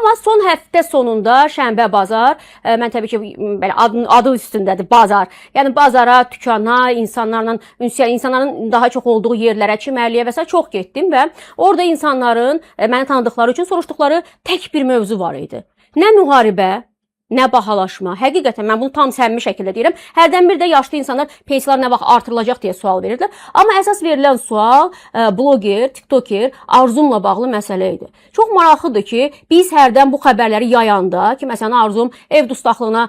Amma son həftə sonunda şənbə bazar, mən təbii ki, belə adı üstündədir bazar. Yəni bazara, dükana, insanlarla ünsiyyət, insanların daha çox olduğu yerlərə, çimərliyə və sair çox getdim və orada insanların məni tanıdıqları üçün soruşduqları tək bir mövzu var idi. Nə müharibə, nə bahalaşma. Həqiqətən mən bunu tam səmimi şəkildə deyirəm. Hərdən bir də yaşlı insanlar pensiyalar nə vaxt artırılacaq deyə sual verirdilər. Amma əsas verilən sual bloger, tiktoker Arzumla bağlı məsələ idi. Çox maraqlıdır ki, biz hərdən bu xəbərləri yayanda ki, məsələn Arzum ev dustaqlığına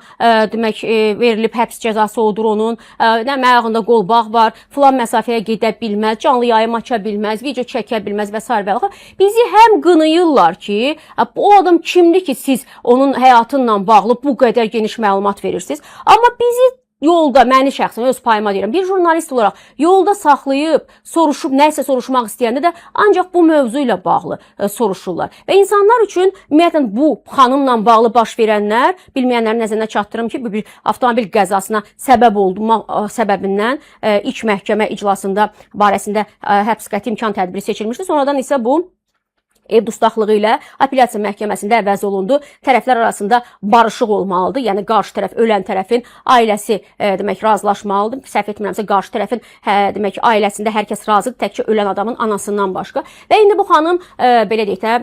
demək verilib, həbs cəzası odur onun, nə ayağında qolbaq var, filan məsafəyə gedə bilməz, canlı yayım aça bilməz, video çəkə bilməz və sair və ilaxır. Bizi həm qınayırlar ki, o adam kimdir ki, siz onun həyatınla bağlı bu qədər geniş məlumat verirsiniz. Amma bizi yolda, məni şəxsən öz payıma deyirəm, bir jurnalist olaraq yolda saxlayıb, soruşub, nəsə soruşmaq istəyəndə də ancaq bu mövzu ilə bağlı soruşurlar. Və insanlar üçün ümumiyyətlə bu xanımla bağlı baş verənlər, bilməyənlərin nəzərinə çatdırım ki, bu bir avtomobil qəzasına səbəb olma səbəbindən ilk məhkəmə iclasında barəsində həbs qəti imkan tədbiri seçilmişdi. Sonradan isə bu ev dustaqlığı ilə apellyasiya məhkəməsində əvəz olundu. Tərəflər arasında barışıq olmalıdır. Yəni qarşı tərəf, ölən tərəfin ailəsi demək razılaşmalıdır. Səhv etmirəmsə qarşı tərəfin demək ailəsində hər kəs razıdır, təkcə ölən adamın anasından başqa. Və indi bu xanım belə deyək də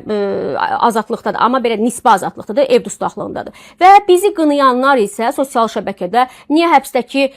azadlıqdadır, amma belə nisbi azadlıqdadır, ev dustaqlığındadır. Və bizi qınayanlar isə sosial şəbəkədə niyə həbsdəki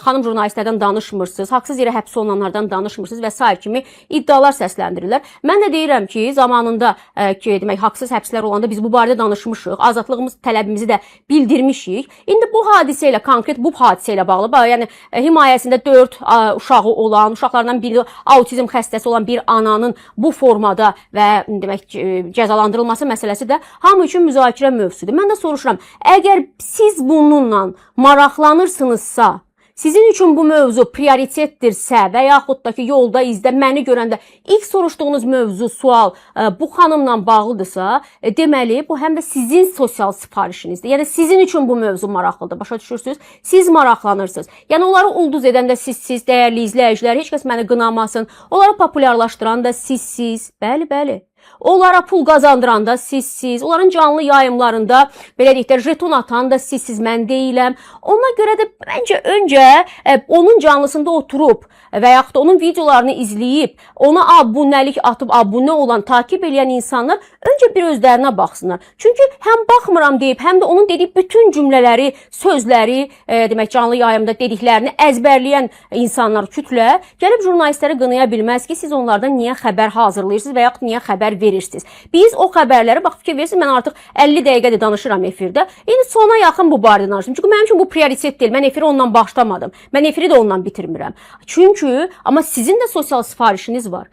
xanım jurnalistlərdən danışmırsınız, haqsız yerə həbs olunanlardan danışmırsınız və sair kimi iddialar səsləndirirlər. Mən də deyirəm ki, zamanında ki, demək haqsız həbslər olanda biz bu barədə danışmışıq, azadlığımız tələbimizi də bildirmişik. İndi bu hadisə ilə, konkret bu hadisə ilə bağlı, yəni himayəsində 4 uşağı olan, uşaqlardan biri autizm xəstəsi olan bir ananın bu formada və demək cəzalandırılması məsələsi də hamı üçün müzakirə mövzusudur. Mən də soruşuram, əgər siz bununla maraqlanırsınızsa, sizin üçün bu mövzu prioritetdirsə və yaxud da ki, yolda, izdə məni görəndə ilk soruşduğunuz mövzu, sual bu xanımla bağlıdırsa, deməli bu həm də sizin sosial sifarişinizdir. Yəni sizin üçün bu mövzu maraqlıdır. Başa düşürsünüz? Siz maraqlanırsınız. Yəni onları ulduz edən də sizsiz, dəyərli izləyicilər, heç kəs məni qınamasın. Onları populyarlaşdıran da sizsiz. Bəli, bəli. Onlara pul qazandıran da sizsiz. Onların canlı yayımlarında belə deyək də jeton atan da sizsiz, mən deyiləm. Ona görə də məncə öncə onun canlısında oturub və yaxud da onun videolarını izləyib, ona abunəlik atıb abunə olan, takib eləyən insanlar öncə bir özlərinə baxsınlar. Çünki həm baxmıram deyib, həm də onun dediyi bütün cümlələri, sözləri, demək canlı yayımda dediklərini əzbərləyən insanlar, kütlə gəlib jurnalistləri qınaya bilməz ki, siz onlardan niyə xəbər hazırlayırsınız və yaxud niyə xəbər verirsiniz. Biz o xəbərləri, bax fikir verirsiniz, mən artıq 50 dəqiqədir danışıram efirdə. İndi sona yaxın bu barədə danışdım. Çünki mənim üçün bu prioritet deyil. Mən efiri ondan başlamadım. Mən efiri də ondan bitirmirəm. Çünki amma sizin də sosial sifarişiniz var.